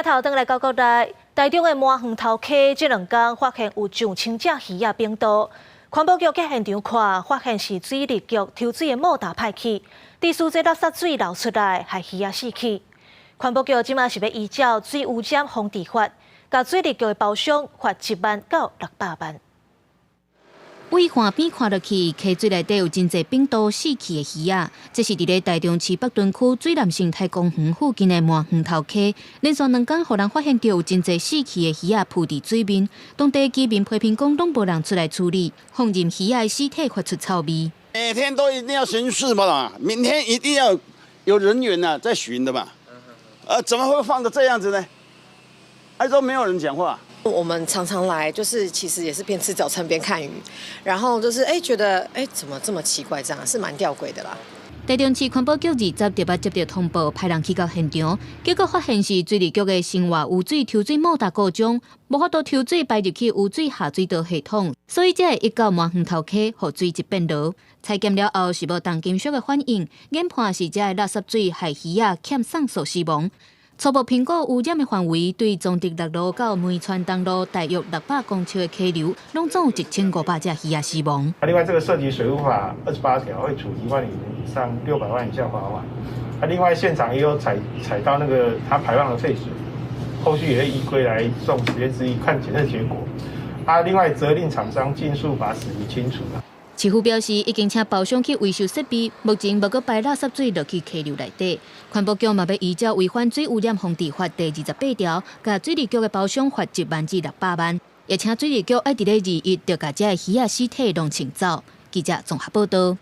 鏡頭轉來到國內，台中的麻園頭溪這兩工發現有上千隻魚仔反肚，環保局去現場看，發現是水利局抽水的莫達歹去，佇輸這垃圾水流出來，害魚仔死去。環保局這馬是欲依照水污染防治法，共水利局的包商罰1萬到600萬。對岸邊看落去，溪水內底有真濟反肚死去的魚仔。這是佇咧台中市北屯區水南生態公園附近的麻園頭溪，連續兩工予人發現著有真濟死去的魚仔浮佇水面。當地居民批評講，攏無人出來處理，放任魚仔的屍體發出臭味。每天都一定要巡視嘛，每天一定要有人員啊在巡的嘛。怎麼會放得這樣子呢？還說沒有人講話。我們常常來，就是其實也是邊吃早餐邊看魚，然後就是哎覺得哎怎麼這麼奇怪，這樣是蠻吊詭的啦。台中市環保局20就捌接著通報，派人去到現場，結果發現是水利局的生活污水抽水莫達故障，無法度抽水排入去污水下水道系統，所以才會溢到麻園頭溪，予水質變濁。採檢了後是無重金屬的反應，研判是這个垃圾水害魚仔欠送素死亡。初步評估污染的範圍，對崇德六路到梅川東路大約600公尺的溪流，攏總有1500隻魚仔死亡。另外，這個涉及水污法28條，會處1萬元以上600萬以下罰款。啊，另外現場也有採到那個它排放的廢水，後續也會依規來送實驗室看檢測結果。啊，另外責令廠商盡速把死魚清除。市府表示，已經請包商去維修設備，目前無閣排垃圾水落去溪流內底。環保局嘛欲依照違反水污染防治法第28條，共水利局的包商罰1萬至600萬，也請水利局愛佇咧21就共這个魚仔屍體攏清走。記者綜合報道。